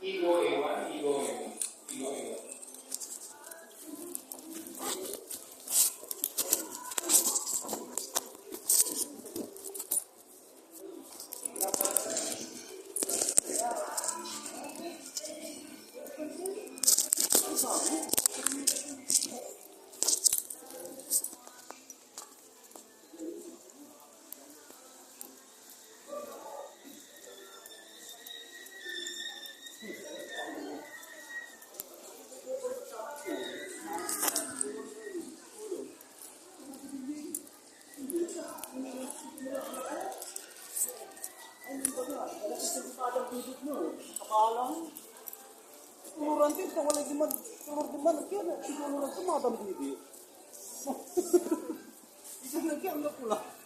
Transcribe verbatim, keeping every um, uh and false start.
Igo, iwan, igo, iwan, igo, iwan. Ay, baga, talaga sa padang bibig mo, kabalang. Koloran din, kawalay diman, kolor diman, kaya na, siguro lang sa madang bibig. Ikaw na, kaya ang pula.